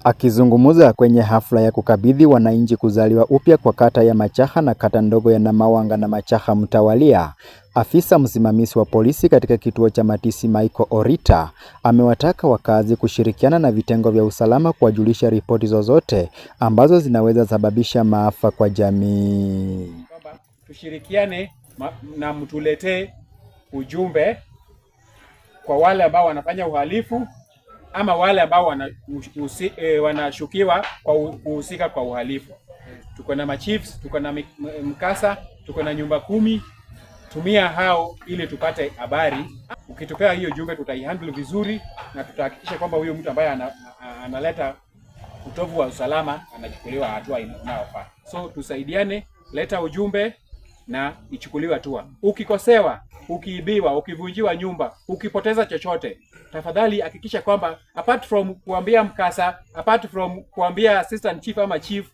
Akizungumza kwenye hafla ya kukabidhi wananchi kuzaliwa upya kwa kata ya Machaha na kata ndogo ya Namawanga na Machaha mtawalia, afisa msimamizi wa polisi katika kituo cha Matisi Michael Orita amewataka wakazi kushirikiana na vitengo vya usalama kuwajulisha ripoti zozote ambazo zinaweza sababisha maafa kwa jamii. Kwamba tushirikiane na mtuletee ujumbe kwa wale ambao wanafanya uhalifu ama wale ambao wanashukiwa kwa kuhusika kwa uhalifu. Tuko na machiefs, tuko na mkasa, tuko na nyumba kumi. Tumia hao ili tupate habari. Ukitupea hiyo jumbe tutaihandle vizuri na tutahakikisha kwamba huyo mtu ambaye analeta utovu wa usalama anachukuliwa hatua inayofaa. So tusaidiane, leta ujumbe na ichukuliwe hatua. Ukikosewa, ukiibiwa, ukivunjiwa nyumba, ukipoteza chochote, tafadhali hakikisha kwamba apart from kuambia mkasa, apart from kuambia assistant chief ama chief,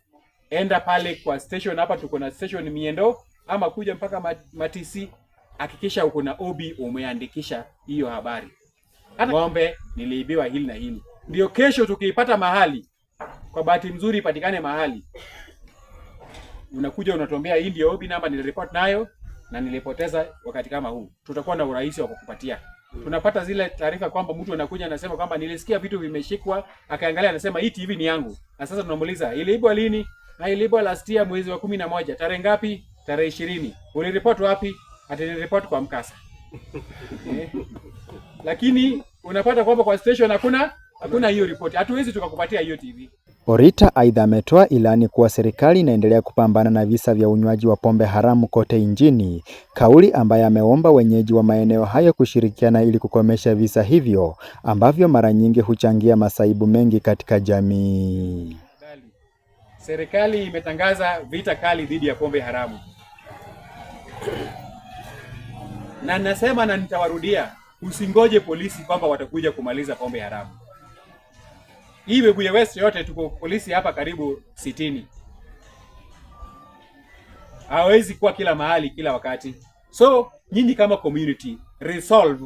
enda pale kwa station. Hapa tuko na station Miendo, ama kuja mpaka Matisi, hakikisha uko na OB umeandikisha hiyo habari. Hata ng'ombe niliibiwa hili na hili, ndio kesho tukiipata mahali, kwa bahati nzuri ipatikane mahali, unakuja unatuambia hii ndio OB namba nilireport nayo na nilipoteza wakati kama huu, tutakuwa na urahisi wa kukupatia. Tunapata zile taarifa kwamba mtu anakuja anasema kwamba nilisikia vitu vimeshikwa, akaangalia anasema hii TV ni yangu. Na sasa tunamuuliza iliibwa lini? Na iliibwa last year mwezi wa 11, tarehe ngapi? Tarehe 20. Uliripoti wapi? Ati niliripoti kwa mkasa. Lakini unapata kwamba kwa station hakuna hiyo ripoti. Hatuwezi tukakupatia hiyo TV. Orita aidha ametoa ilani kuwa serikali inaendelea kupambana na visa vya unywaji wa pombe haramu kote nchini, kauli ambayo ameomba wenyeji wa maeneo hayo kushirikiana ili kukomesha visa hivyo ambavyo mara nyingi huchangia masaibu mengi katika jamii. Serikali imetangaza vita kali dhidi ya pombe haramu, na nasema na nitawarudia, usingoje polisi kwamba watakuja kumaliza pombe haramu. Hii Webuye West yote tuko polisi hapa karibu 60. Hawezi kuwa kila mahali kila wakati. So nyinyi kama community resolve,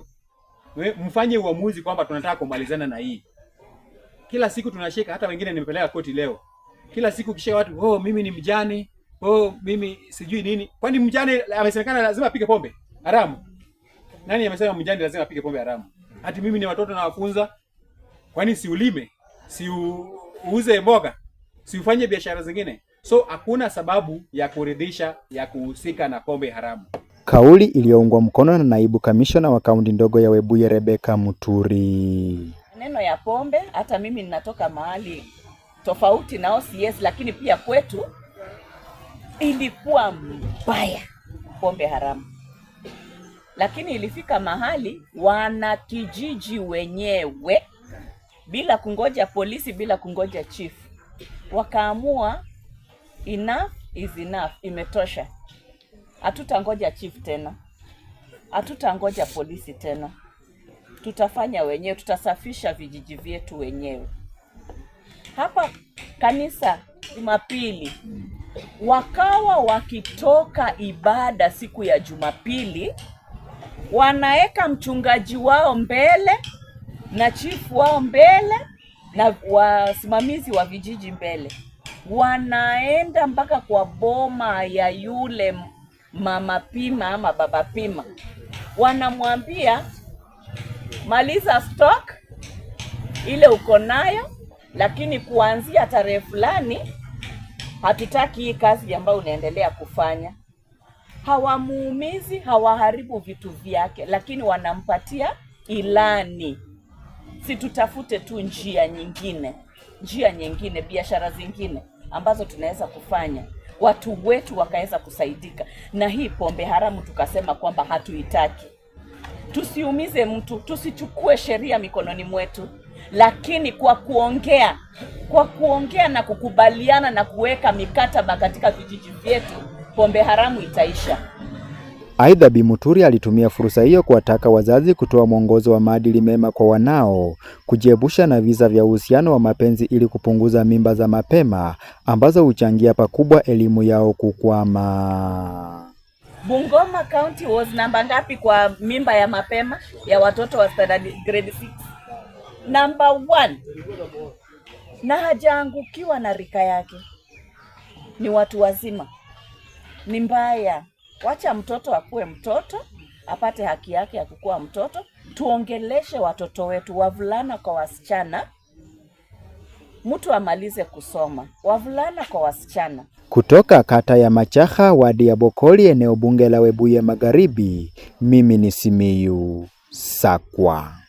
mfanye uamuzi kwamba tunataka kumalizana na hii. Kila siku tunashika, hata wengine nimepeleka koti leo. Kila siku kishika watu, oh mimi ni mjane, oh mimi sijui nini. Kwani mjane amesemekana lazima apige pombe haramu? Nani amesema mjane lazima apige pombe haramu? Hati mimi ni watoto nawafunza. Kwani si ulime? Si uuze mboga, si ufanye biashara zingine? So hakuna sababu ya kuridhisha ya kuhusika na pombe haramu. Kauli iliyoungwa mkono na naibu kamishna wa kaunti ndogo ya Webuye Rebecca Muturi. Neno ya pombe, hata mimi ninatoka mahali tofauti na OCS, lakini pia kwetu ilikuwa mbaya pombe haramu, lakini ilifika mahali wanakijiji wenyewe bila kungoja polisi, bila kungoja chief, wakaamua enough is enough, imetosha. Hatutangoja chief tena, hatutangoja polisi tena, tutafanya wenyewe, tutasafisha vijiji vyetu wenyewe. Hapa kanisa Jumapili wakawa wakitoka ibada siku ya Jumapili, wanaeka mchungaji wao mbele na chifu wao mbele na wasimamizi wa vijiji mbele, wanaenda mpaka kwa boma ya yule mama pima ama baba pima, wanamwambia maliza stock ile uko nayo, lakini kuanzia tarehe fulani hatutaki hii kazi ambayo unaendelea kufanya. Hawamuumizi, hawaharibu vitu vyake, lakini wanampatia ilani. Si tutafute tu njia nyingine, njia nyingine, biashara zingine ambazo tunaweza kufanya, watu wetu wakaweza kusaidika. Na hii pombe haramu tukasema kwamba hatuitaki. Tusiumize mtu, tusichukue sheria mikononi mwetu, lakini kwa kuongea na kukubaliana na kuweka mikataba katika vijiji vyetu, pombe haramu itaisha. Aidha, Bi Muturi alitumia fursa hiyo kuwataka wazazi kutoa mwongozo wa maadili mema kwa wanao, kujiepusha na visa vya uhusiano wa mapenzi ili kupunguza mimba za mapema ambazo huchangia pakubwa elimu yao kukwama. Bungoma County was namba ngapi kwa mimba ya mapema ya watoto wa standard grade 6? Number 1. na hajaangukiwa na rika yake, ni watu wazima. Ni mbaya. Wacha mtoto akuwe mtoto, apate haki yake ya kukuwa mtoto. Tuongeleshe watoto wetu, wavulana kwa wasichana, mtu amalize kusoma, wavulana kwa wasichana. Kutoka kata ya Machaha, wadi ya Bokoli, eneo bunge la Webuye Magharibi, mimi ni Simiyu Sakwa.